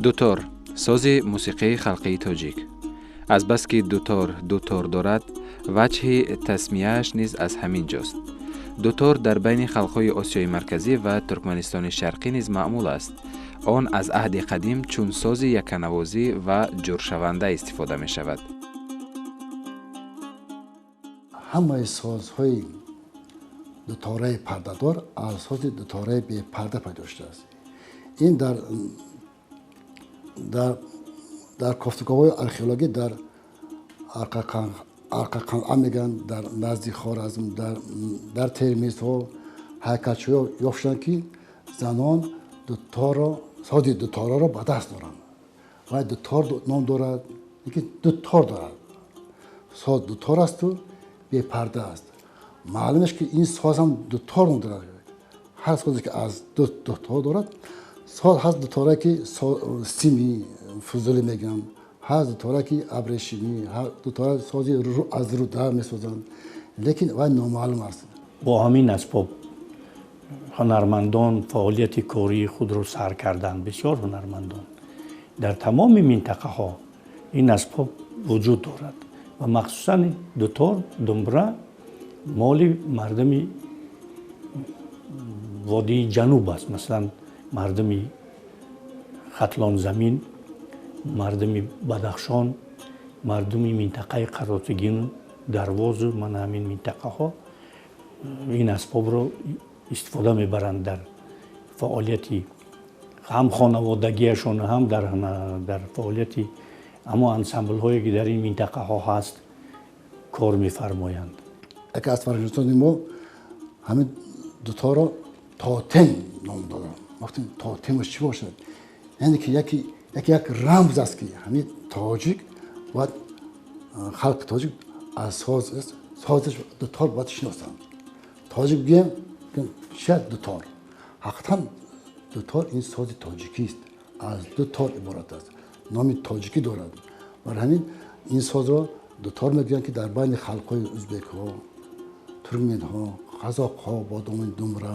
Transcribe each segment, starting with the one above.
Дутор сози мусиқии халқии тоҷик. Азбаски дутор ду тор дорад, ваҷҳи тасмияаш низ аз ҳамин ҷост. Дутор дар байни халқҳои Осиёи Марказӣ ва Туркманистони Шарқӣ низ маъмул аст. Он аз аҳди қадим чун сози якканавозӣ ва ҷуршаванда истифода мешавад. Ҳамаи созҳои дутораи пардадор аз сози дутораи бепарда пайдо шудааст. Ин дар кофтуковҳои археологӣ дар Арқақалъа мегӯянд, дар назди Хоразм, дар Термизҳо ҳайкалчаҳо ёфт шуданд, ки занон дуторо, сози дутораро ба даст доранд. Вай дутор ном дорад, лекин дутор дорад. Соз дутор асту бепарда аст. Маълум аст, ки ин соз ҳам дутор ном дорад. Ҳар созе ки аз дутор дорад, соз ҳаст дуторае ки сими фузулӣ мегӯянд, ҳаст дуторае ки абрешимӣ, ҳар дутора сози аз руда месозанд, лекин вай номаълум аст. Бо ҳамин асбоб ҳунармандон фаъолияти кории худро сар карданд. Бисёр ҳунармандон дар тамоми минтақаҳо ин асбоб вуҷуд дорад ва махсусан дутор, думбра моли мардуми водии ҷануб аст. Масалан, мардуми Хатлонзамин, мардуми Бадахшон, мардуми минтақаи Қаротигину Дарвозу мана ҳамин минтақаҳо ин асбобро истифода мебаранд дар фаъолияти ҳам хонаводагиашон, ҳам дар фаъолияти ҳамон ансамблҳое ки дар ин минтақаҳо ҳаст кор мефармоянд. Яке аз фарҳангшиносони мо ҳамин дуторо тотем ном доданд. Вақте тотемаш чӣ бошад? Яъне ки яке як рамз аст, ки ҳамин тоҷик бояд, халқи тоҷик аз созаш дутор бояд шиносанд. Тоҷик бигӯем, чия дутор? Ҳақиқатан дутор ин сози тоҷикист, аз ду тор иборат аст, номи тоҷикӣ дорад. Барои ҳамин ин созро дутор мегӯянд, ки дар байни халқҳои узбекҳо, туркменҳо, қазоқҳо бо номи думра,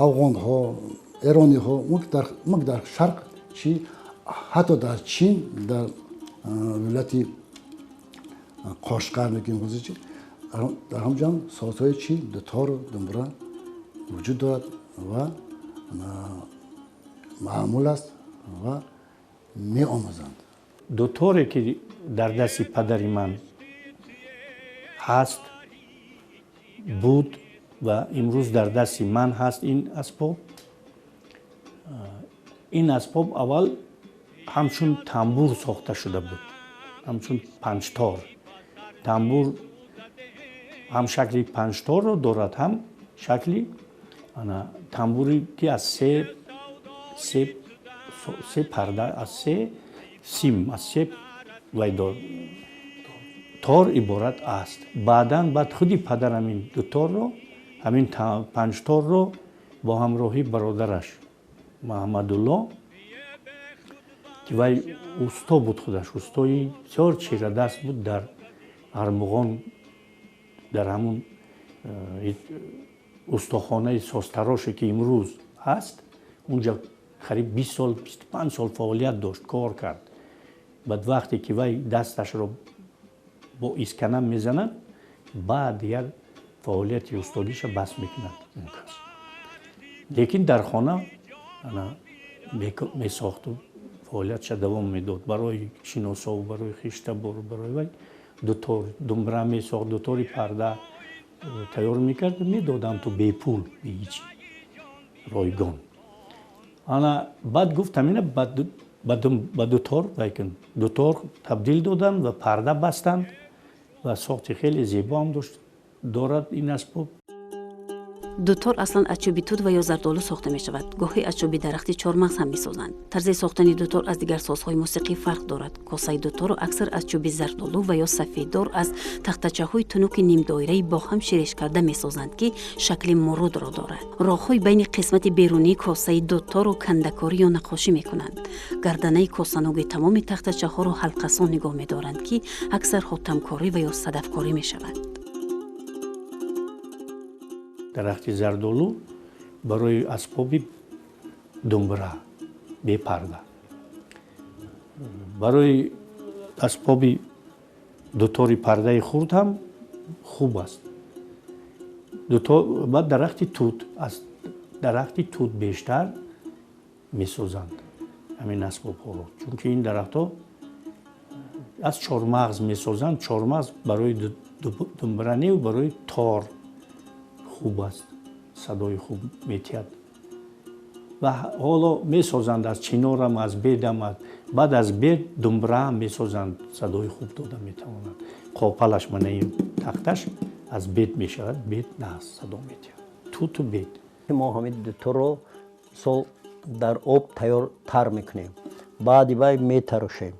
афғонҳо, эрониҳо, мумкин дар шарқ чи ҳатто дар Чин, дар вилояти Қошқар мегӯем ҳозир чи, дар ҳамон ҷо созҳои чи дутору думбура вуҷуд дорад ва маъмул аст ва меомӯзанд. Дуторе ки дар дасти падари ман ҳаст, буд ва имрӯз дар дасти ман ҳаст ин асбоб. Ин асбоб аввал ҳамчун тамбур сохта шуда буд, ҳамчун панҷтор. Тамбур ҳам шакли панҷторро дорад, ҳам шакли тамбуре ки аз се парда, аз се сим, аз се вайдор тор иборат аст. Баъдан баъд худи падарам ин дуторро, ҳамин панҷторро бо ҳамроҳии бародараш Маҳмадулло, ки вай усто буд, худаш устои бисёр чирадаст буд дар Армуғон, дар ҳамун устохонаи созтароше ки имрӯз ҳаст, унҷа қариб 20 сол, 25 сол фаъолият дошт, кор кард. Баъд вақте ки вай дасташро бо искана мезанад, баъд як фаъолияти устодиша бас мекунад он кас. Лекин дар хона месохту фаъолиятша давом медод. Барои шиносову барои хиштабору барои вай дутор, думбра месохт, дутори парда тайёр мекард, медодам ту бепул, беҳичи, ройгон. Ана баъд гуфт ҳамина ба дутор вай кун. Дутор табдил доданд ва парда бастанд ва сохти хеле зебо ҳам дорад ин асбоб. Дутор аслан аз чӯби тут ва ё зардолу сохта мешавад. Гоҳе аз чӯби дарахти чормағз ҳам месозанд. Тарзи сохтани дутор аз дигар созҳои мусиқӣ фарқ дорад. Косаи дуторро аксар аз чӯби зардолу ва ё сафеддор аз тахтачаҳои тунуки нимдоираи бо ҳам ширешкарда месозанд, ки шакли мурудро дорад. Роҳҳои байни қисмати берунии косаи дуторро кандакорӣ ё наққошӣ мекунанд. Гарданаи косануги тамоми тахтачаҳоро ҳалқасон нигоҳ медоранд, ки аксар хотамкорӣ ва ё садафкорӣ мешавад. Дарахти зардолу барои асбоби думбра бепарда, барои асбоби дутори пардаи хурд ҳам хуб аст. Баъд дарахти тут, аз дарахти тут бештар месозанд ҳамин асбобҳоро, чунки ин дарахтҳо аз чормағз месозанд. Чормағз барои думбра не, барои тор хуб аст, садои хуб метиҳад. Ва ҳоло месозанд аз чинорам, аз бедам, баъд аз бед думбраам месозанд, садои хуб дода метавонад. Қопалаш, мана ин тахташ аз бед мешавад, бед на садо метиҳад. Туту бед. Мо ҳамин дуторро мисол дар об тайёр тар мекунем, баъди вай метарошем.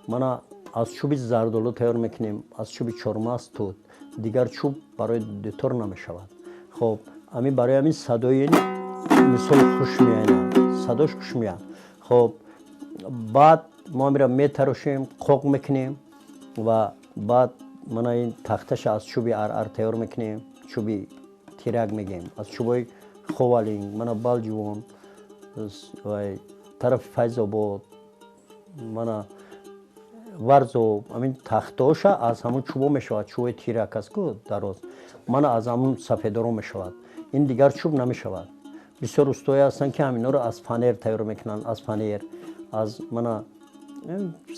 Мана аз чӯби зардолу тайёр мекунем, аз чӯби чормағз, тут, дигар чӯб барои дутор намешавад. Хоб, ҳамин барои ҳамин садои мисол хуш меояд, садош хуш меояд. Хоб, баъд мо ҳамира метарошем, қоқ мекунем ва баъд мана ин тахташа аз чӯби арар тайёр мекунем, чӯби тирак мегем, аз чӯбои ховалинг, мана балҷувон, тарафи Файзобод, мана варзоб, ҳамин тахтоша аз ҳамун чӯбо мешавад, чӯбои тирак аст ку дароз, мана аз ҳамун сафедоро мешавад. Ин дигар чӯб намешавад. Бисёр устое ҳастанд, ки ҳаминҳоро аз фанер тайёр мекунанд, аз фанер, аз мана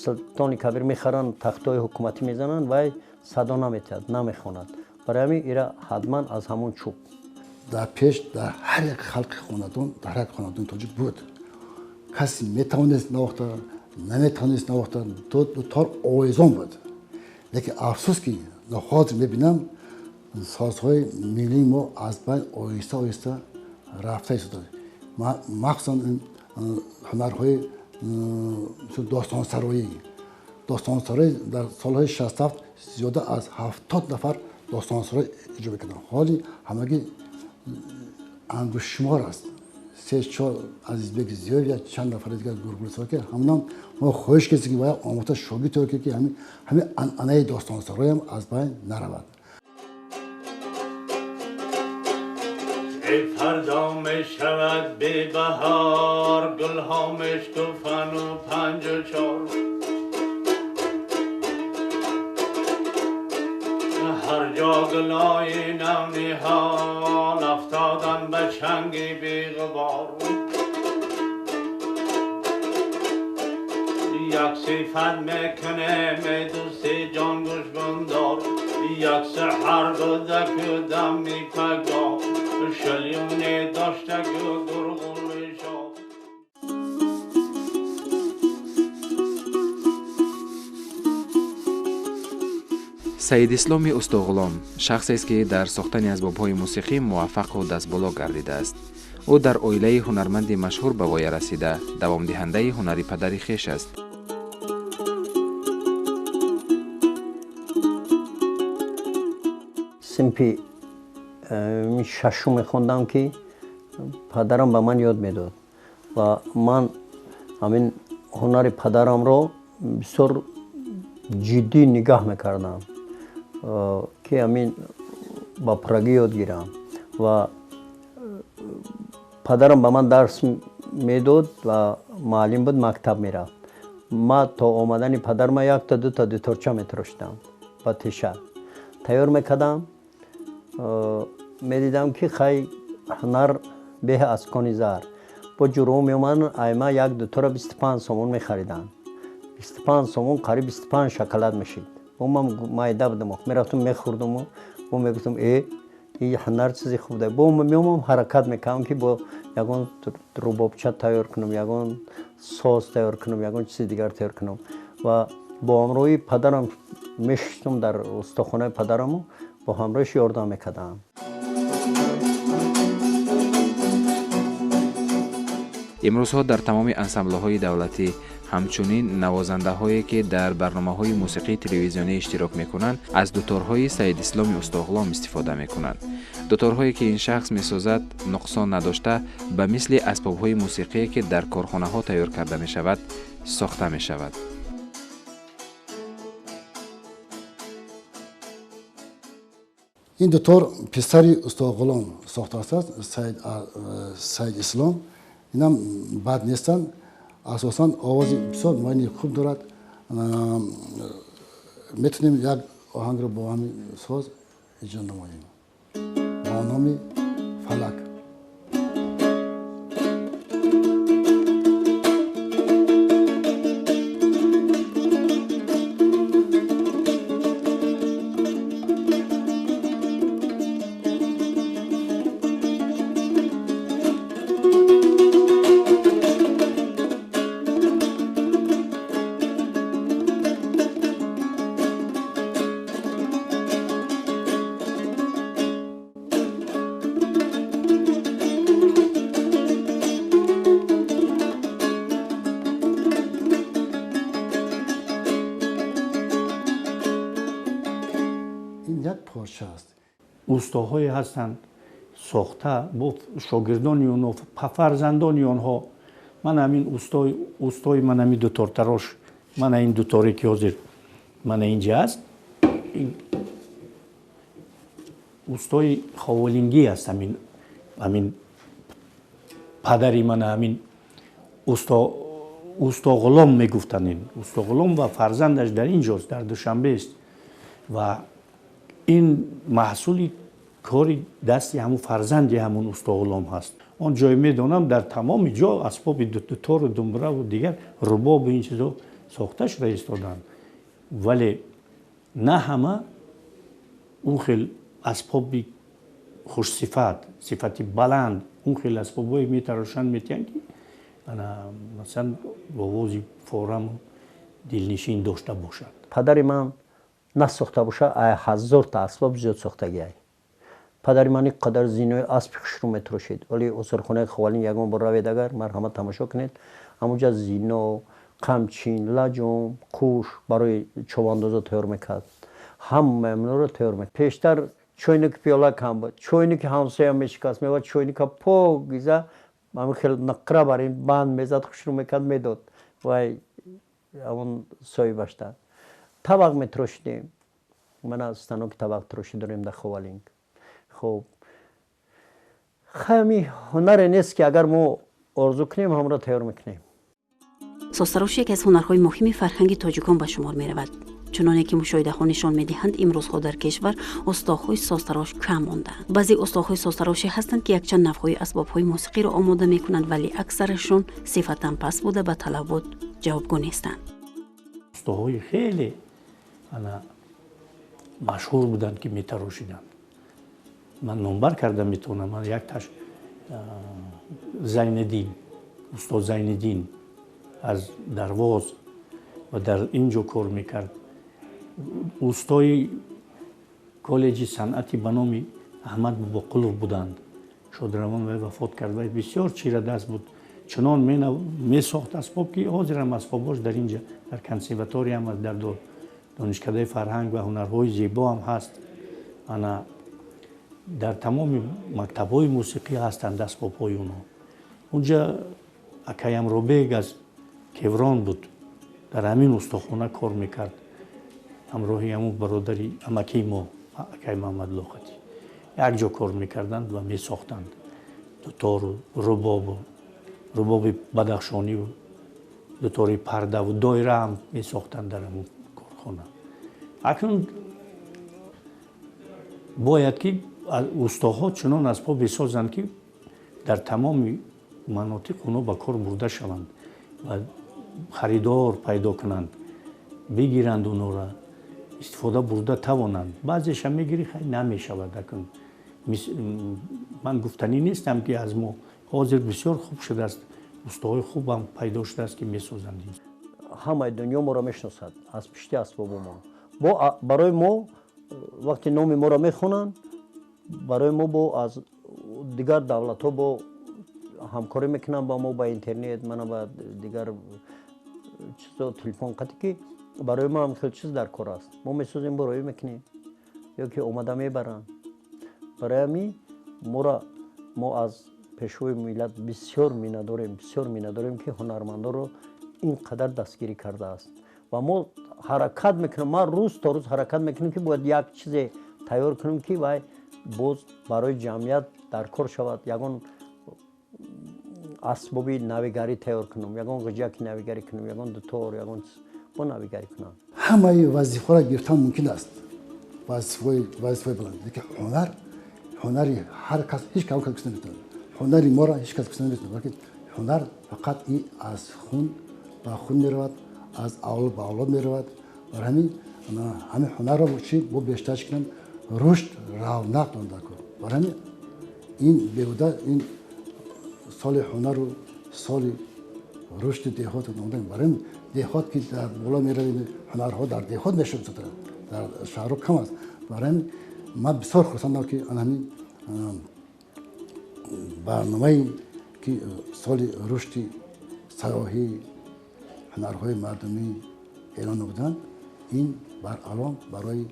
Султони Кабир мехаранд, тахтҳои ҳукуматӣ мезананд, вай садо наметиҳад, намехонад. Барои ҳамин ира ҳатман аз ҳамун чӯб. Дар пеш дар ҳар як халқи хонадон, дар ҳар як хонадони тоҷик буд. Касе метавонист навохта, наметавонист навохта, дутор овезон буд. Лекин афсӯс, ки ҳозир мебинам, созҳои миллии мо аз байн оҳиста оҳиста рафта истода. Махсусан ҳунарҳои достонсароӣ. Достонсароӣ дар солҳои 67 зиёда аз 70 нафар достонсароӣ иҷро мекарданд. Ҳоли ҳамагӣ ангуштшумор аст. 3-4 Азизбек Зиёев я чанд нафари дигар гургулсаро, ки ҳамонам мо хоҳиш кардем, ки бояд омӯхта шогирд тайёр кунем, ки ҳамин анъанаи достонсароиам аз байн наравад. Фардо мешавад бебаҳор, гулҳо мешкуфану 54. Ҳар ҷо гулои навниҳол афтодан ба чанги беғубор. Як сифат мекунем, эй дӯсти ҷонгӯшбундор, як саҳар будаку дами пагоҳ, шалюне доштагу гурғули шоҳ. Саидисломи Устоғулом шахсест, ки дар сохтани асбобҳои мусиқӣ муваффақу дастболо гардидааст. Ӯ дар оилаи ҳунарманди машҳур ба воя расида, давомдиҳандаи ҳунари падари хеш аст. Синфи шашум мехондам, ки падарам ба ман ёд медод ва ман ҳамин ҳунари падарамро бисёр ҷиддӣ нигаҳ мекардам, ки ҳамин ба пуррагӣ ёд гирам. Ва падарам ба ман дарс медод ва муаллим буд, мактаб мерафт. Ман то омадани падарма якта дута дуторча метароштам, ба теша тайёр мекардам. Медидам, ки хай ҳунар беҳ аз кони зар. Бо ҷурӯ меомаданд, айма як дутора 25 сомон мехариданд. 25 сомон қариб 25 шоколад мешид. Бо ман майда будам, мерафтам мехӯрдаму бо мегуфтам, э, ин ҳунар чизи хуб да. Бо меомам, ҳаракат мекардам, ки бо ягон рубобча тайёр кунам, ягон соз тайёр кунам, ягон чизи дигар тайёр кунам. Ва бо ҳамроҳи падарам мешиштам дар устохонаи падараму бо ҳамроҳиш ёрдам мекардам. Имрӯзҳо дар тамоми ансамблҳои давлатӣ, ҳамчунин навозандаҳое, ки дар барномаҳои мусиқии телевизионӣ иштирок мекунанд, аз дуторҳои Саидисломи Устоғулом истифода мекунанд. Дуторҳое, ки ин шахс месозад, нуқсон надошта, ба мисли асбобҳои мусиқие, ки дар корхонаҳо тайёр карда мешавад, сохта мешавад. Ин дутор писари Устоғулом сохтааст, Саид Ислом. Инам бад нестанд, асосан овози бисёр муайяни хуб дорад. Метавонем як оҳангро бо ҳамин соз иҷро намоем бо номи «Фалак». Ин як порча аст. Устоҳое ҳастанд, сохта бо шогирдони онҳо, фарзандони онҳо. Ман ҳамин устои ман, ҳамин дутортарош, мана ин дуторе, ки ҳозир мана инҷа аст, устои ховолингӣ аст. Ҳамин падари мана ҳамин Устоғулом мегуфтанд. Ин Устоғулом ва фарзандаш дар ин ҷост, дар Душанбест, ва ин маҳсули кори дасти ҳамун фарзанди ҳамун Устоғулом ҳаст. Он ҷое медонам, дар тамоми ҷо асбоби дутору думбураву дигар рубобу ин чизо сохта шуда истоданд, вале на ҳама он хел асбоби хушсифат, сифати баланд, он хел асбобҳое метарошанд, метиҳанд, ки масалан овози фораму дилнишин дошта бошад. Падари ман насохта боша, ай 1000 та асбоб зиёд сохтагиай. Падари ман ин қадар зинои аспи хушрӯ метарошид. Вале осорхонаи Ховалин ягон бор равед, агар марҳамат, тамошо кунед, ҳамонҷа зино, қамчин, лаҷом, қуш барои човандозо тайёр мекард. Ҳамаи амноро тайёр мекард. Пештар чойники пиёла кам буд, чойники ҳамсоя мешикаст, мева чойника покиза ҳамин хел нақра бар ин банд мезад, хушрӯ мекард, медод вай ҳамон соҳибашта. Табақ метарошидем, мана станоки табақтарошӣ дорем дар Ховалинг. Хуб, хами ҳунаре нест, ки агар мо орзу кунем, ҳамро тайёр мекунем. Созтарошӣ яке аз ҳунарҳои муҳими фарҳанги тоҷикон ба шумор меравад. Чуноне ки мушоҳидаҳо нишон медиҳанд, имрӯзҳо дар кишвар устоҳои созтарош кам мондаанд. Баъзе устоҳои созтарошӣ ҳастанд, ки якчанд навъҳои асбобҳои мусиқиро омода мекунанд, вале аксарашон сифатан паст буда, ба талабот ҷавобгӯ нестанд. Устоҳои хеле ана машҳур буданд, ки метарошиданд, ман номбар карда метавонам. Ман якташ Зайниддин, устод Зайниддин аз Дарвоз ва дар ин ҷо кор мекард, устои коллеҷи санъати ба номи Аҳмад Бобоқулов буданд, шодравон, вай вафот кард. Вай бисёр чирадаст буд, чунон месохт асбоб, ки ҳозирам асбобош дар инҷа, дар консерваториям аст, дар донишкадаи фарҳанг ва ҳунарҳои зебо ҳам ҳаст, ана дар тамоми мактабҳои мусиқӣ ҳастанд асбобҳои онҳо. Унҷа акаямробег аз Кеврон буд, дар ҳамин устохона кор мекард, ҳамроҳи ҳамун бародари амакии мо, акаи Маҳмад Лоқатӣ, якҷо кор мекарданд ва месохтанд дутору рубобу, рубоби бадахшониву дутори пардаву доира ҳам месохтанд дар ҳамун корхона. Акнун бояд ки устоҳо чунон асбоб бисозанд, ки дар тамоми манотиқ онҳо ба кор бурда шаванд ва харидор пайдо кунанд, бигиранд, онҳоро истифода бурда тавонанд. Баъзеша мегирӣ, хай, намешавад. Акун ман гуфтанӣ нестам, ки аз мо ҳозир бисёр хуб шудааст, устоҳои хубам пайдо шудааст, ки месозанд. Ҳамаи дунё моро мешиносад аз пишти асбобумон. Бо барои мо вақте номи моро мехонанд, барои мо бо аз дигар давлатҳо бо ҳамкорӣ мекунанд ба мо ба интернет, мана ба дигар чизо, телефон қатӣ, ки барои мо ҳам хел чиз дар кор аст. Мо месозем, бароӣ мекунем ё ки омада мебаранд. Барои ҳамин моро мо аз пешвои миллат бисёр миннатдорем, бисёр миннатдорем, ки ҳунармандонро ин қадар дастгирӣ кардааст. Ва мо ҳаракат мекунем, ман рӯз то рӯз ҳаракат мекунем, ки бояд як чизе тайёр кунем, ки вай боз барои ҷамъият дар кор шавад. Ягон асбоби навигарӣ тайёр кунам, ягон ғиҷаки навигарӣ кунам, ягон дутор, ягон чиз бо навигарӣ кунам. Ҳамаи вазифаро гирифтан мумкин аст, вазифаи баланд, лекин ҳунар, ҳунари ҳар кас ҳеҷ кас кушта наметавонад. Ҳунари моро ҳеҷ кас кушта наметавонад, балки ҳунар фақат и аз хун ба хун меравад, аз авлод ба авлод меравад. Барои ҳамин ҳамин ҳунарро чи бо бештар кунам, рушд равнақ донда кун. Барои ҳамин ин беҳуда ин соли ҳунару соли рушди деҳот номда. Барои деҳот ки дар боло меравем, ҳунарҳо дар деҳот мешавад, дар шаҳрҳо кам аст. Барои ҳамин ман бисёр хурсандам, ки ана ҳамин барномае ки соли рушди сайёҳӣ, ҳунарҳои мардумӣ эълон намуданд, ин баралон барои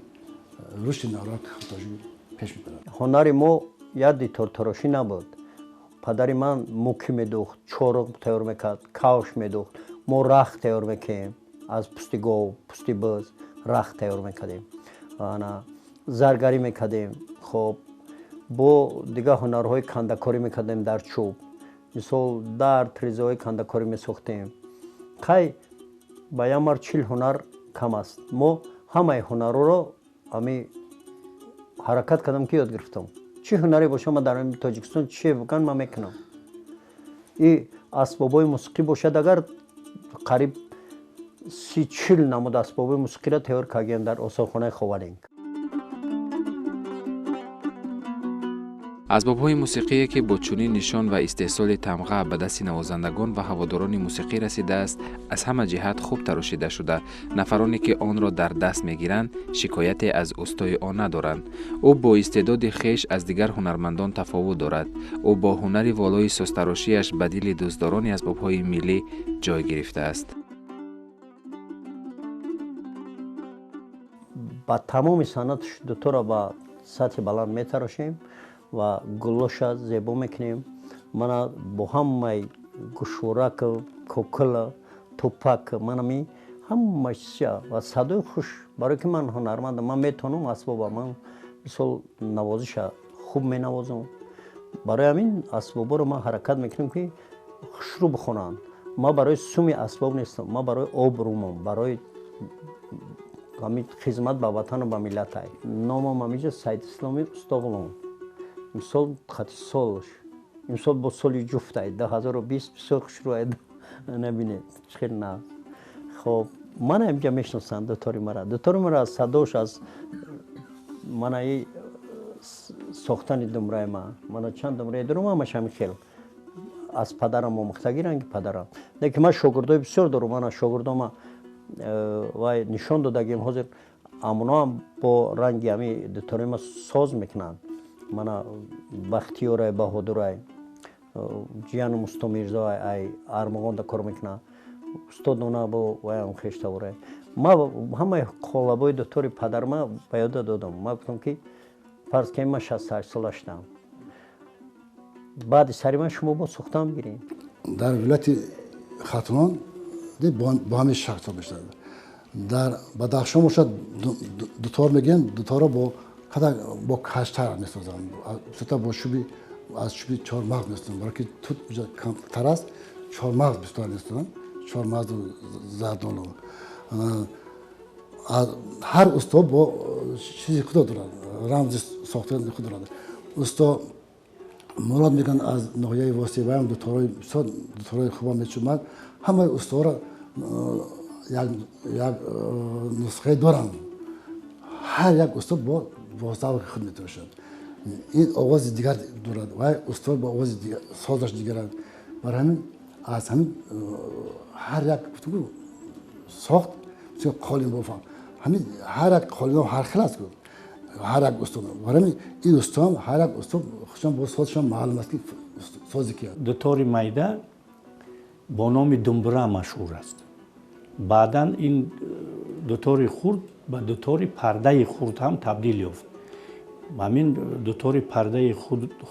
рушди навраи тоҷик пеш мебарад. Ҳунари мо як дитортарошӣ набуд. Падари ман мукӣ медӯхт, чоруқ тайёр мекард, кавш медӯхт. Мо рахт тайёр мекардем аз пусти гов, пусти буз рахт тайёр мекардем, ана заргарӣ мекардем. Хоб, бо дигар ҳунарҳои кандакорӣ мекардем дар чӯб, мисол дар тризаҳои кандакорӣ месохтем. Хай, ба як мар 40 ҳунар кам аст. Мо ҳамаи ҳунарҳоро ҳами ҳаракат кардам, ки ёд гирифтам. Чӣ ҳунаре боша, ман дар Тоҷикистон чие бикан, ман мекунам. И асбобҳои мусиқӣ бошад, агар қариб 30-40 намуд асбобҳои мусиқиро тайёр кардем дар осорхонаи Ховалинг. Асбобҳои мусиқие, ки бо чунин нишон ва истеҳсоли тамға ба дасти навозандагон ва ҳаводорони мусиқӣ расидааст, аз ҳама ҷиҳат хуб тарошида шуда, нафароне, ки онро дар даст мегиранд, шикояте аз устои он надоранд. Ӯ бо истеъдоди хеш аз дигар ҳунармандон тафовут дорад. Ӯ бо ҳунари волои созтарошиаш ба дили дӯстдорони асбобҳои миллӣ ҷой гирифтааст. Ба тамоми санъатш дуторо ба сатҳи баланд метарошем ва гулоша зебо мекунем. Мана бо ҳамаи гӯшворак, кокила, тӯпак, манами ҳама чиза ва садои хуш. Барое ки ман ҳунармандам, ман метавонам асбоба, ман мисол навозиша хуб менавозам. Барои ҳамин асбоборо ман ҳаракат мекунам, ки хушрӯ бихонанд. Ман барои суми асбоб нестам, ман барои обрӯмам, барои ҳамин хизмат ба ватану ба миллатай. Номам ҳамиҷа Саидисломи Устоғулом. Имсол хати солш, имсол бо соли ҷуфтай 2020 бисёр хушрӯ набинед, чӣ хел нағз. Хоб, мана инҷа мешиносанд дутори мара. Дутори мара аз садош, аз манаи сохтани думраи ман, мана чанд думраи дорум, ҳамаш ҳамин хел аз падарам омӯхтагӣ, ранги падарам. Лекин ман шогирдои бисёр дорум. Мана шогирдома вай нишон додагим, ҳозир амоноам бо ранги ҳами дутори ма соз мекунанд. Мана Бахтиёрай, Баҳодурай, ҷияну Мустомирзоай, ай Армуғонда кор мекунад, устод нона бо ваям хештаворай. Ма ҳамаи қолабои дутори падарма ба ёда додам. Ма гуфтам, ки фарз кунем, ман 68 сола шудам, баъди сари ман шумо бо сохтан бигиред. Дар вилояти Хатлон бо ҳамин шакл мешавад. Дар Бадахшон бошад, дутор мегӯянд, дуторро бо бо каштар месозанд, бисёртар бо чӯби, аз чӯби чормағз месозанд, барои ки тут камтар аст, чормағз бисёртар месозанд, чормағзу зардолу. Ҳар усто бо чизи худо дорад, рамзи сохтани худ дорад. Усто Мурод мегӯянд аз ноҳияи Восеъваям дуторои бисёр дуторои хуба мечумад. Ҳамаи усторо як нусхае доранд. Ҳар як усто бо завқи худ метарошад. Ин овози дигар дорад, вай усто бо овози созаш дигар аст. Барои ҳамин аз ҳамин ҳар як гуфтугӯ сохт қолин бофам. Ҳамин ҳар як қолинҳо ҳар хел аст, ҳар як усто. Барои ҳамин ин устоам, ҳар як усто худшон бо созшон маълум аст, ки Сози ки? Дутори майда бо номи думбура машҳур аст. Баъдан ин дутори хурд ба дутори пардаи хурд ҳам табдил ёфт. Ҳамин дутори пардаи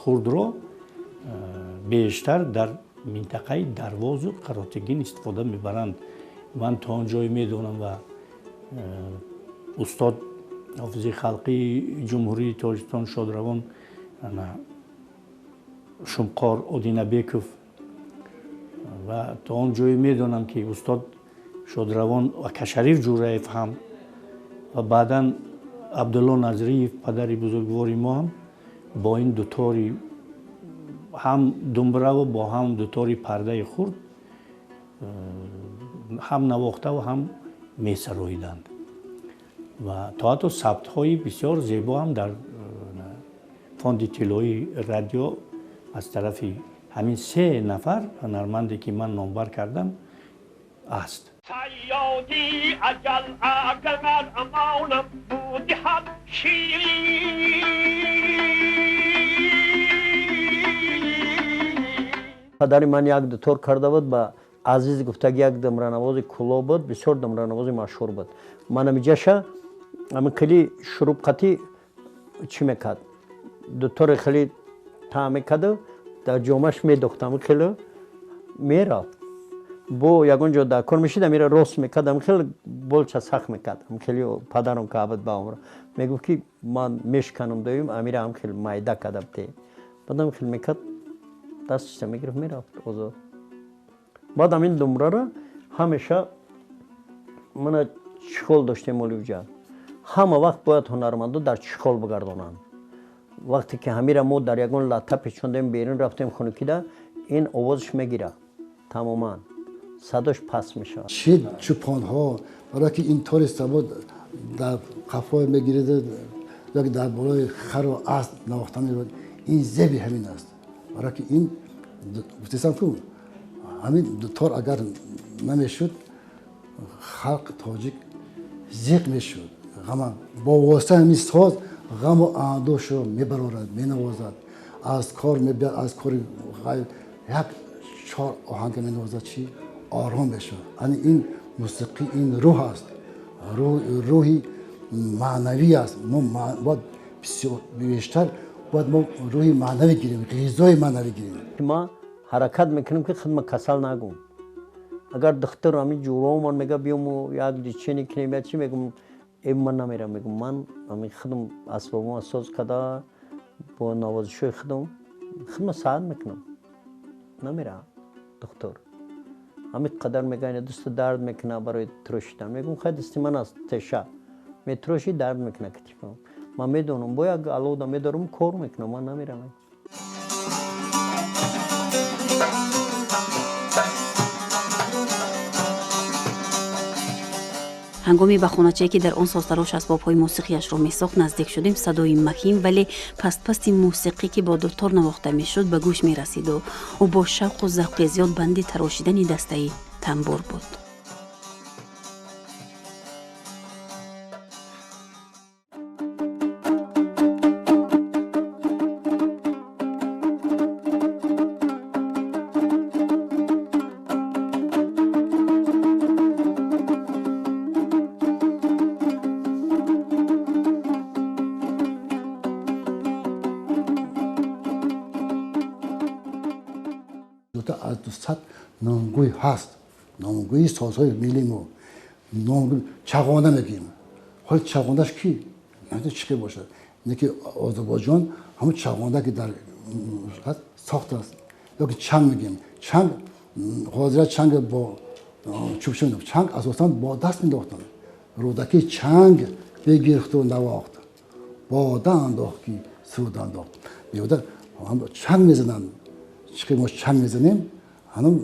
хурдро бештар дар минтақаи Дарвозу Қаротегин истифода мебаранд. Ман то он ҷое медонам ва устод ҳофизи халқии Ҷумҳурии Тоҷикистон шодравон Шумқор Одинабеков ва то он ҷое медонам, ки устод шодравон Акашариф Ҷураев ҳам ва баъдан Абдулло Назриев, падари бузургвори мо, ҳам бо ин дутори ҳам думбураву бо ҳам дутори пардаи хурд ҳам навохтаву ҳам месароиданд ва то ҳатто сабтҳои бисёр зебо ҳам дар фонди тиллоии радио аз тарафи ҳамин се нафар ҳунарманде, ки ман номбар кардам, аст. Саёди аҷал агар амонам будиҳад ширин. Падари ман як дутор карда буд, ба Азиз гуфтаги, як думранавози куло буд, бисёр думранавози машҳур буд. Ман амиҷаша ами хеле шурубқатӣ чӣ мекард, дутори хеле таъ мекарду дар ҷомаш медохт, ами хеле мерафт, бо ягон ҷо дар кор мешид, амира рост мекард, ами хеле болча сахт мекард. Ами хеле падарам кабуд ба умр, мегуфт, ки ман мешканам доим, амира ам хеле майда карда бте. Баъд ам хеле мекард, дасташта мегирифт, мерафт озод. Баъд ҳамин думрара ҳамеша мана чиқол доштем оливҷа. Ҳама вақт бояд ҳунармандо дар чиқол бигардонанд. Вақте ки ҳамира мо дар ягон латта печондем, берун рафтем, хунукида ин овозаш мегира, тамоман садош паст мешавад. Чӣ чӯпонҳо, барое ки ин тори сабо дар қафо мегирид ё ки дар болои хару асп навохта меравад, ин зеби ҳамин аст. Барое ки ин гуфтесам ку, ҳамин дутор агар намешуд, халқ тоҷик зиқ мешуд. Ғама бо воситаи ҳамин соз ғаму андӯшро мебарорад, менавозад, аз кор мебиёд, аз кори ғайр як чор оҳанга менавозад, чӣ ором мешавад. Ани ин мусиқӣ ин рӯҳ аст, рӯҳи маънавӣ аст. Мо бояд бештар бояд мо рӯҳи маънавӣ гирем, ғизои маънавӣ гирем. Ма ҳаракат мекунем, ки худма касал нагум. Агар духтур ҳамин ҷуромон мега, биёму як лечение кунем я чӣ, мегум, э, ман намерам. Мегум, ман ҳамин худам асбобома соз карда, бо навозишҳои худам худма саат мекунам, намерам духтур. Ҳамин қадар мега, ина дасту дард мекуна барои трошидан. Мегум, хай, дасти ман аст, теша метроши, дард мекуна китифам, ман медонам, бо як алода медорам, кор мекунам, ман намерам. Ҳангоме ба хоначае, ки дар он созтарош асбобҳои мусиқияшро месохт, наздик шудем, садои маҳим, вале пастпасти мусиқӣ, ки бо дутор навохта мешуд, ба гӯш мерасиду ӯ бо шавқу завқи зиёд банди тарошидани дастаи тамбур буд. Дута аз 200 номгӯй ҳаст, номгӯи созҳои миллии мо. Номгӯй чағона мегӯем. Ҳоли чағондаш ки намедонам чӣ ки бошад, не ки Озарбойҷон ҳамун чағонда, ки дар ҳаст, сохтааст. Ё ки чанг мегӯем. Чанг ҳозира чанг бо чӯбча мендохт, чанг асосан бо даст мендохтанд. Рӯдакӣ чанг бегирифту навохт, бода андохт, ки суд андохт. Беҳуда чанг мезананд. Чӣ ки мо чанг мезанем, ҳанун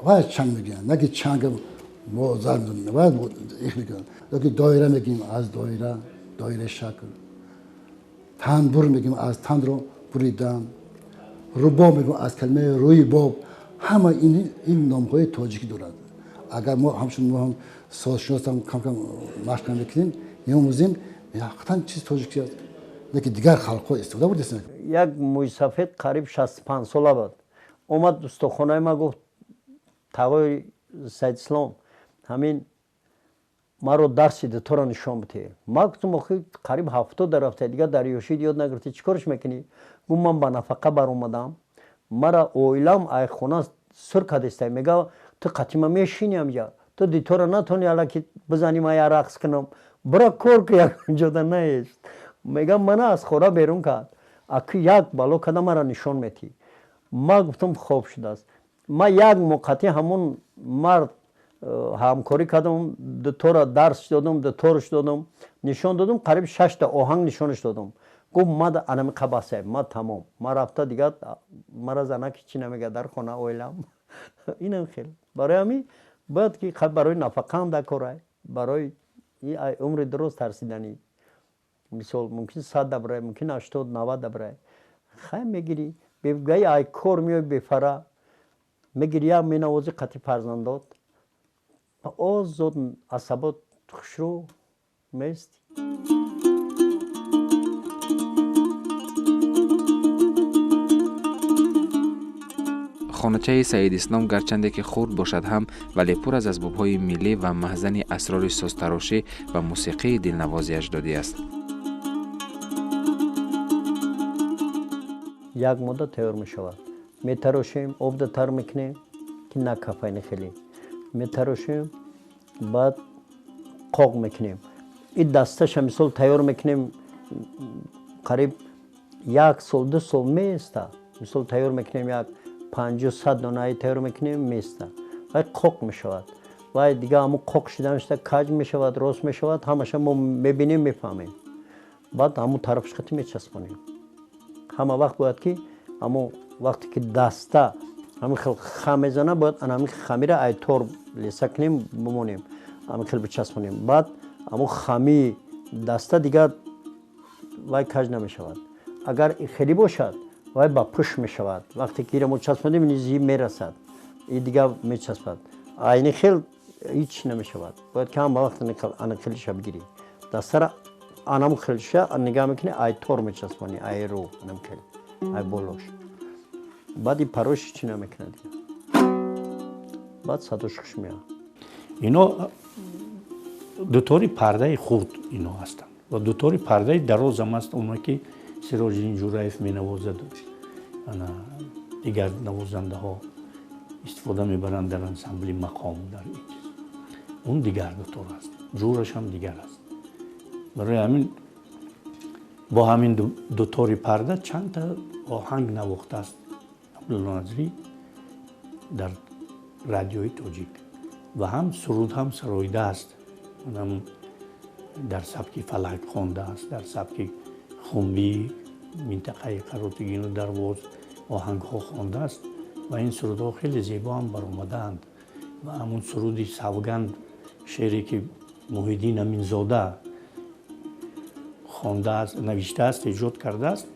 вай чанг мегӯянд, на ки чанг бо зар мезанем, вай их мекунанд. Ё ки доира мегӯем, аз доира, доираи шакл. Танбур мегӯем, аз тандро буридан. Рубоб мегӯем, аз калимаи рӯи боб. Ҳама ин номҳои тоҷикӣ дорад. Агар мо ҳамчун мо ҳам созшиносам кам-кам машқ мекунем, меомӯзем, ҳақиқатан чизи тоҷикӣ аст, лекин дигар халқҳо истифода бурдастанд. Як мӯйсафед қариб 65 сола буд. Омад устохонаи ма, гуфт: «Тағои Саидислом, ҳамин маро дарси дуторо нишон бите». Ма гуфтам: «Охи, қариб 70 рафта, дигар дар ёшид ёд нагирифтӣ, чӣ корш мекунӣ?» Гуфт: «Ман ба нафақа баромадам, мара оилам ай хона сур кадестай, мега ту қатима мешинӣ амҷа, ту дитора натони алаки бизанӣ, ма я рақс кунам, бира кор ку, ягонҷода наест». Мега мана аз хора берун кард, аки як бало када мара нишон метӣ. Ма гуфтам: «Хоб шудааст». Ма як муққати ҳамон мард ҳамкорӣ кардам, дутора дарс додам, дуторш додам, нишон додам, қариб шашта оҳанг нишонаш додам. Гуфт: «Ма анами қабасай, ма тамом, ма рафта, дигар мара занаки чӣ намега дар хона, оилам». Инам хел. Барои ҳамин бояд ки барои нафақаам дар корай, барои умри дуруст тарсиданӣ. Мисол, мумкин 100 дабрай, мумкин 80, 90 дабрай, хай мегирӣ, бегаи ай кор меои, бефара мегирӣ, як менавозӣ қати фарзандот, озод, асабот хушрӯ меистӣ. Хоначаи Саидислом гарчанде ки хурд бошад ҳам, вале пур аз асбобҳои миллӣ ва маҳзани асрори созтарошӣ ва мусиқии дилнавози аҷдодӣ аст. Як модда тайёр мешавад, метарошем, обда тар мекунем, ки накафайни, хеле метарошем, баъд қоқ мекунем. И дасташа, мисол, тайёр мекунем, қариб як сол, 2 сол мееста. Мисол, тайёр мекунем, як 50, 100 донаи тайёр мекунем, мееста, вай қоқ мешавад, вай дига ҳамун қоқ шиданашта каҷ мешавад, рост мешавад, ҳамаша мо мебинем, мефаҳмем, баъд ҳамун тарафш хати мечаспонем. Ҳама вақт бояд ки ҳамун вақте ки даста ҳамин хел хам мезана, бояд ана ҳамин хамира ай тор леса кунем, бимонем, ҳамин хел бичаспонем, баъд ҳамун хамии даста дигар вай каҷ намешавад. Агар хелӣ бошад, вай ба пӯш мешавад. Вақте ки ира мо часпонем, низи мерасад и дигар мечаспад, айни хел ҳеҷ намешавад. Бояд ки ҳама вақт ана хелиша бигирӣ, дастара анам хелша нигаҳ мекунӣ, ай тор мечаспонӣ, ай рӯ, анам хел, ай болош, баъд и парош чӣ намекунад, баъд садош хуш меояд. Ино дутори пардаи хурд ино ҳастанд ва дутори пардаи дарозам аст, оно ки Сироҷиддин Ҷураев менавозад, ана дигар навозандаҳо истифода мебаранд дар ансамбли «Мақом», дар ин чиз. Он дигар дутор аст, ҷурашам дигар аст. Барои ҳамин бо ҳамин дутори парда чандта оҳанг навохтааст Абдулло Назрӣ дар Радиои Тоҷик ва ҳам суруд ҳам сароидааст, онам дар сабки фалак хондааст, дар сабки хумбӣ минтақаи Қаротигину Дарвоз оҳангҳо хондааст ва ин сурудҳо хеле зебо ҳам баромадаанд. Ва ҳамун суруди «Савганд», шеъре ки Муҳиддин Аминзода хондааст, навиштааст, эҷод кардааст,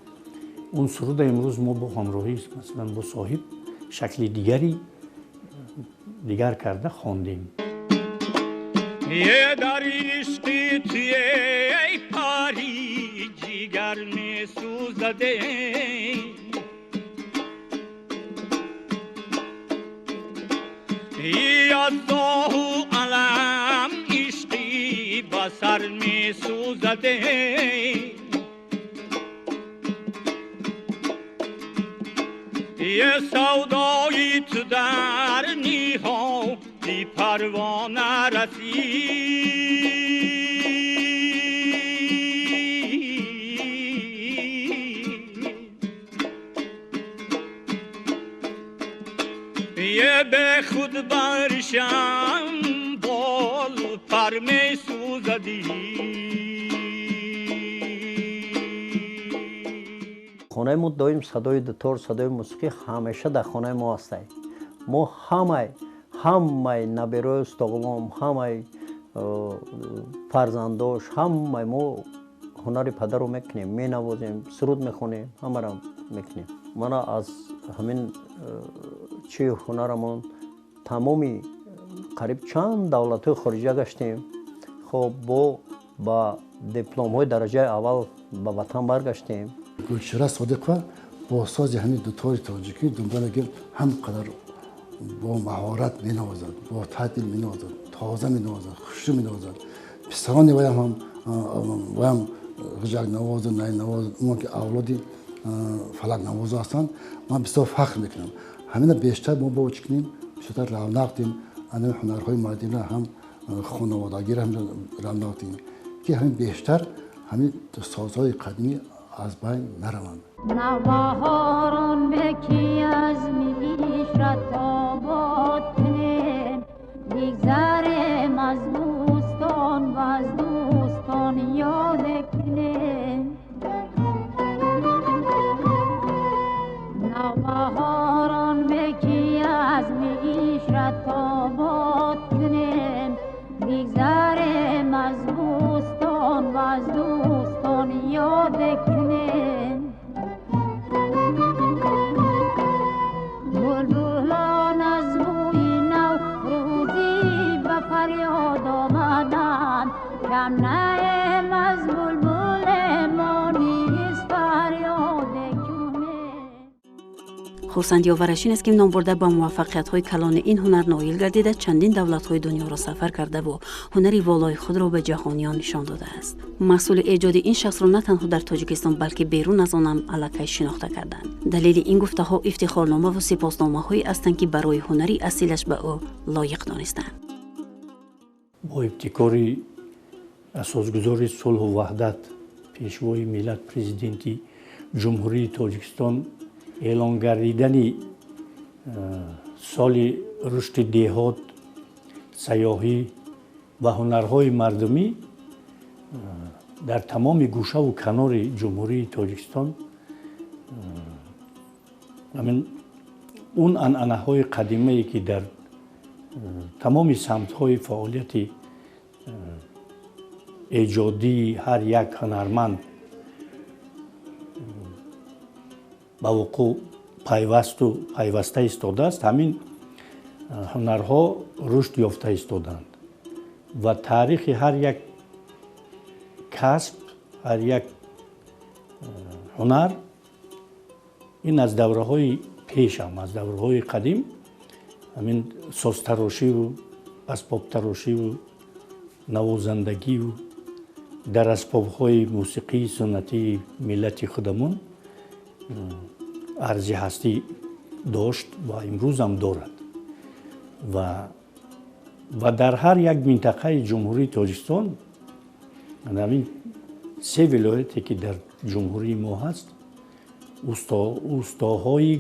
он суруда имрӯз мо бо ҳамроҳӣ, масалан, бо соҳиб шакли дигари дигар карда хондем. Дар ишқи туе, эй пари, ҷигар месӯзаде, аз оҳу алам ишқи ба сар месӯзаде. Е савдои ту дар ниҳоди парвона расид. Е бе худ баршам бол пар месӯзадӣ. Хонаи мо доим садои дутор, садои мусиқӣ ҳамеша дар хонаи мо ҳастай. Мо ҳамаи набераи устоғулом, ҳамаи фарзандош, ҳамаи мо ҳунари падарро мекунем, менавозем, суруд мехонем, ҳамаро мекунем. Мана аз ҳамин чи ҳунарамон тамоми қариб чанд давлатҳои хориҷа гаштем. Хоб, бо ба дипломҳои дараҷаи аввал ба ватан баргаштем. Гулчира Содиқова Бо сози ҳамин дутори тоҷикӣ думбалаги ҳам қадар бо маҳорат менавозад, бо таъдил менавозад, тоза менавозад, хушрӯ менавозад. Писарони ваям ҳам ваям ғиҷакнавозу найнавоз, умуман ки авлоди фалакнавозо ҳастанд. Ман бисёр фахр мекунам. Ҳамина бештар мо бо чӣ кунем, бисёртар равнақ диҳем ана ҳунарҳои мардимро, ҳам хонаводагиро ҳам равнақ диҳем, ки ҳамин бештар ҳамин созҳои қадимӣ аз байн нараванд. Навбаҳорон беки аз мишрат обод кунем, бигзарем аз бӯстон ва аз дӯстон ёд кунем. Навбаҳорон беки аз мишрат обод кунем, бигзарем аз бӯстон ва аз дӯстон ёд кунем. Булбулон аз бӯи наврӯзӣ ба фарёд омаданд, кам наем аз булбуле мо низ фарёд кунем. Хурсандиовараш ин аст, ки номбурда ба муваффақиятҳои калони ин ҳунар ноил гардида, чандин давлатҳои дунёро сафар кардаву ҳунари волои худро ба ҷаҳониён нишон додааст. Маҳсули эҷоди ин шахсро на танҳо дар Тоҷикистон, балки берун аз он ҳам аллакай шинохта карданд. Далели ин гуфтаҳо ифтихорномаву сипосномаҳое ҳастанд, ки барои ҳунари асилаш ба ӯ лоиқ донистанд. Бо ибтикори асосгузори сулҳу ваҳдат, пешвои миллат, президенти Ҷумҳурии Тоҷикистон эълон гардидани соли рушди деҳот, сайёҳӣ ва ҳунарҳои мардумӣ дар тамоми гӯшаву канори Ҷумҳурии Тоҷикистон ҳамин он анъанаҳои қадимае, ки дар тамоми самтҳои фаъолияти эҷодии ҳар як ҳунарманд ба вуқӯъ пайвасту пайваста истодааст, ҳамин ҳунарҳо рушд ёфта истоданд ва таърихи ҳар як касб, ҳар як ҳунар ин аз давраҳои пешам, аз давраҳои қадим ҳамин созтарошиву асбобтарошиву навозандагиву дар асбобҳои мусиқии суннатии миллати худамон арзи ҳастӣ дошт ва имрӯзам дорад. Ва дар ҳар як минтақаи Ҷумҳурии Тоҷикистон, ҳамин се вилояте ки дар ҷумҳурии мо ҳаст, устоҳои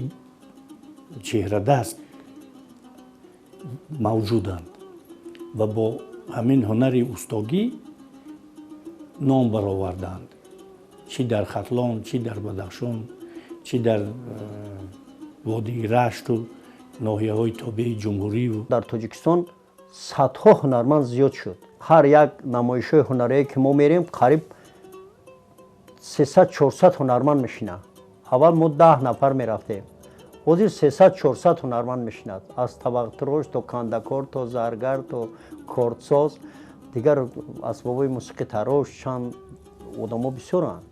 чеҳрадаст мавҷуданд ва бо ҳамин ҳунари устогӣ ном бароварданд, чӣ дар Хатлон, чӣ дар Бадахшон, чӣ дар водии Рашту ноҳияҳои тобеи ҷумҳурӣ. Дар Тоҷикистон садҳо ҳунарманд зиёд шуд. Ҳар як намоишҳои ҳунарие ки мо мерем, қариб 300-400 ҳунарманд мешинад. Аввал мо 10 нафар мерафтем, ҳозир 300-400 ҳунарманд мешинад, аз табақтарош то кандакор, то заргар, то кордсоз, дигар асбобҳои мусиқитарош, чанд одамо бисёранд.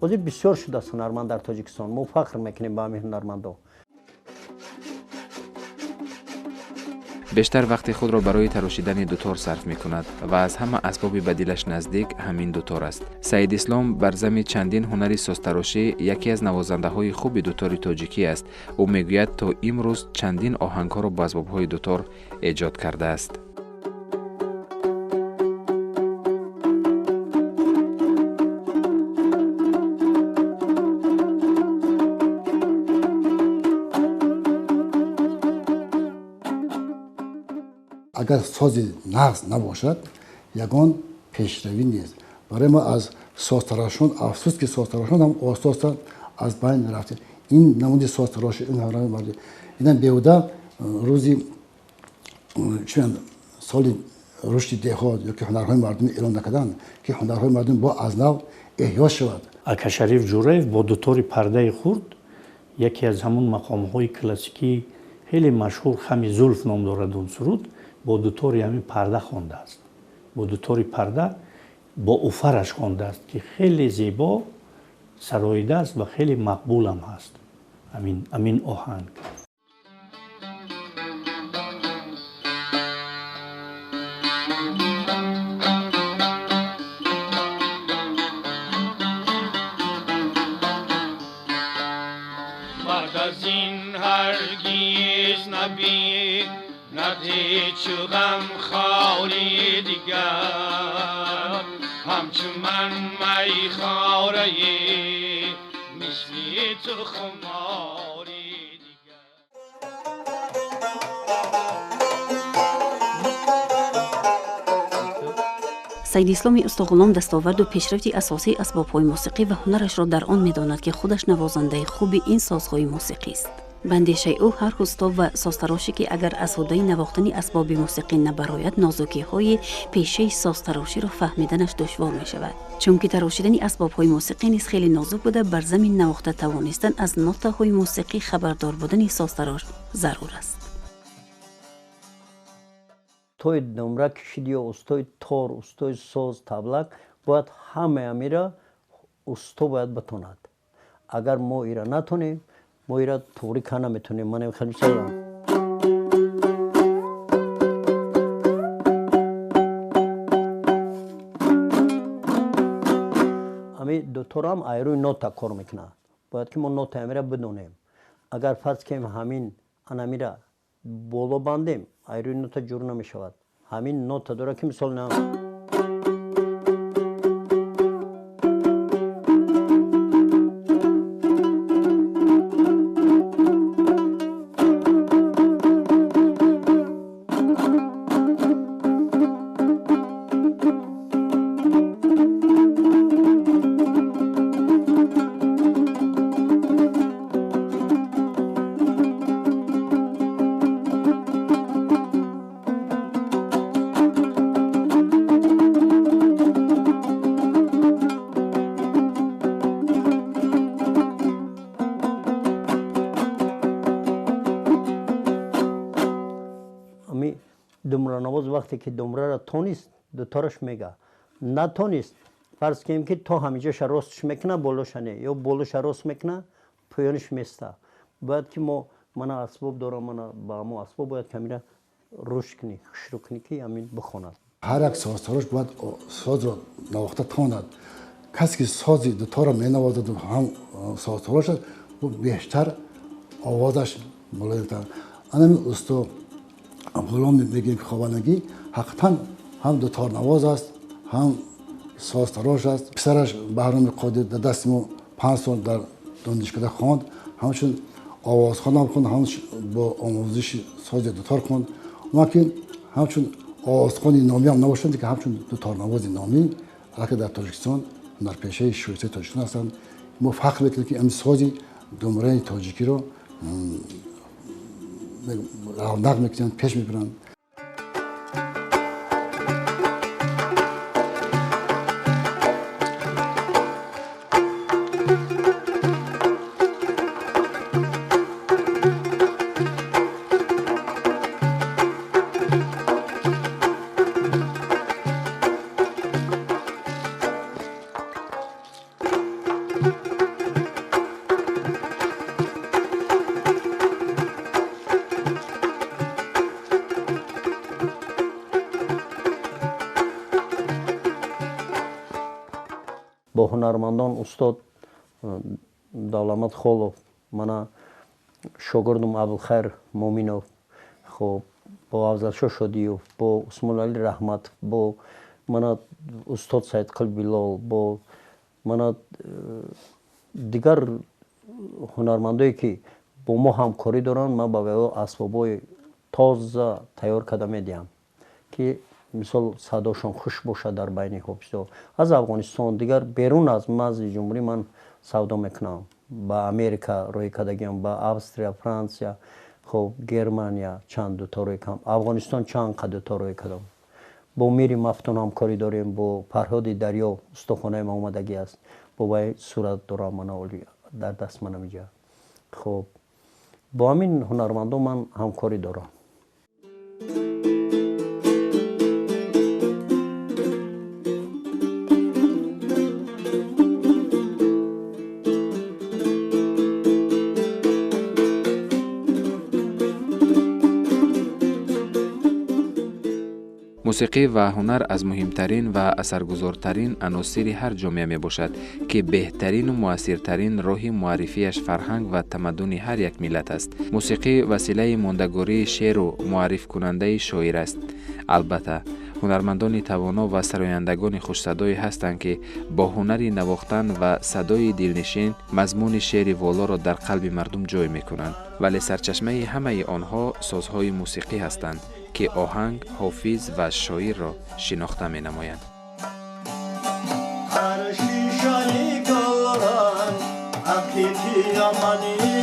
Ҳозир бисёр шудааст ҳунарманд дар Тоҷикистон. Мо фахр мекунем ба ҳамин ҳунармандо. Бештар вақти худро барои тарошидани дутор сарф мекунад ва аз ҳама асбоби ба дилаш наздик ҳамин дутор аст. Саид Ислом бар зами чандин ҳунари созтарошӣ яке аз навозандаҳои хуби дутори тоҷикӣ аст. Ӯ мегӯяд, то имрӯз чандин оҳангҳоро бо асбобҳои дутор эҷод кардааст. Агар сози нағз набошад, ягон пешравӣ нест. Барои мо аз созтарошон афсӯс, ки созтарошон ҳам оҳиста оҳиста аз байн рафтем. Ин намуди созтарошӣ, ин инам беҳуда рӯзи соли рушди деҳот ё ки ҳунарҳои мардумӣ эълон накарданд, ки ҳунарҳои мардум бо аз нав эҳё шавад. Акашариф Ҷураев бо дутори пардаи хурд яке аз ҳамун мақомҳои классикии хеле машҳур, Хами зулф ном дорад он суруд, бо дутори ҳамин парда хондааст. Бо дутори парда бо уфараш хондааст, ки хеле зебо сароидааст ва хеле мақбулам ҳаст. Амин оҳанг. بعد از این هرگز نبی چو غم خاری دیگر، همچو من میخواره مثل تو خماری دیگر. Сайдисломи Устоғулом дастоварду пешрафти асосии асбобҳои мусиқӣ ва ҳунарашро дар он медонад, ки худаш навозандаи хуби ин созҳои мусиқист. Ба андешаи ӯ, ҳар усто ва созтароше, ки агар аз ҳудаи навохтани асбоби мусиқӣ набарояд, нозукиҳои пешаи созтароширо фаҳмиданаш душвор мешавад, чунки тарошидани асбобҳои мусиқӣ низ хеле нозук буда, бар замин навохта тавонистан, аз нотаҳои мусиқӣ хабардор будани созтарош зарур аст. Устои думра кишид ё устои тор, устои соз, таблак бояд ҳамаи амира усто бояд батонад. Агар мо ира натонем, мо ира туғри ка наметонем. Манем хеле мисолам. Ами дуторам айрӯи нота кор мекунад. Бояд ки мо нота амира бидонем. Агар фарз кунем ҳамин анамира боло бандем, айрӯи нота ҷур намешавад. Ҳамин нота дорад, ки мисол на думранавоз вақте ки думраро тонист, дутораш мега. Натонист, фарз кунем, ки то ҳамиҷоша ростш мекуна, болоша не, ё болоша рост мекуна, поёниш места. Бояд ки мо мана асбоб дорам, мана ба ҳамо асбоб бояд ки ҳамира рушд кунӣ, хушрӯ кунӣ, ки ҳамин бихонад. Ҳар як созтарош бояд созро навохта тавонад. Касе ки сози дуторро менавозаду ҳам созтарош аст, ӯ бештар овозаш мулоимтар. Анами усто Ғулом мегӯем, ки хованагӣ ҳақиқатан ҳам дуторнавоз аст, ҳам созтарош аст. Писараш Баҳроми Қодир дар дасти мо 5 сол дар донишкада хонд, ҳамчун овозхонам хонд, ҳам бо омӯзиши сози дутор хонд. Ома ки ҳамчун овозхони номиам набошанд, ки ҳамчун дуторнавози номӣ аллакай дар Тоҷикистон ҳунарпешаи шоистаи Тоҷикистон ҳастанд. Мо фахр мекунем, ки ҳамин сози думраи тоҷикиро равнақ мекунанд, пеш мебаранд. Бо ҳунармандон устод Давламат Холов, мана шогирдум Абулхайр Муминов, хоб, бо Афзалшо Шодиев, бо Усмоналӣ Раҳматов, бо мана устод Саидқул Билол, бо мана дигар ҳунармандое, ки бо мо ҳамкорӣ доранд, ман ба вайҳо асбобҳои тоза тайёр карда медиҳам, ки мисол садошон хуш бошад дар байни ҳофизҳо. Аз Афғонистон, дигар берун аз марзи ҷумҳурӣ ман савдо мекунам. Ба Америка рӯй кардагиам, ба Австрия, Франсия, хоб, Германия чанд дуто рӯй кардам, Афғонистон чанд қа дуто рӯй кардам. Бо Мири Мафтун ҳамкорӣ дорем, бо Фарҳоди Дарё устохонаи ма омадагӣ аст, бо вай сурат дорам, мана дар даст манам иҷа. Хоб, бо ҳамин ҳунармандон ман ҳамкорӣ дорам. Мусиқӣ ва ҳунар аз муҳимтарин ва асаргузортарин аносири ҳар ҷомеа мебошад, ки беҳтарину муассиртарин роҳи муаррифиаш фарҳанг ва тамаддуни ҳар як миллат аст. Мусиқӣ василаи мондагории шеъру муаррифкунандаи шоир аст. Албатта, ҳунармандони тавоно ва сарояндагони хушсадое ҳастанд, ки бо ҳунари навохтан ва садои дилнишин мазмуни шеъри волоро дар қалби мардум ҷой мекунанд, вале сарчашмаи ҳамаи онҳо созҳои мусиқӣ ҳастанд, ки оҳанг, ҳофиз ва шоирро шинохта менамоянд. Шишаи гулранг ақиқи ямани.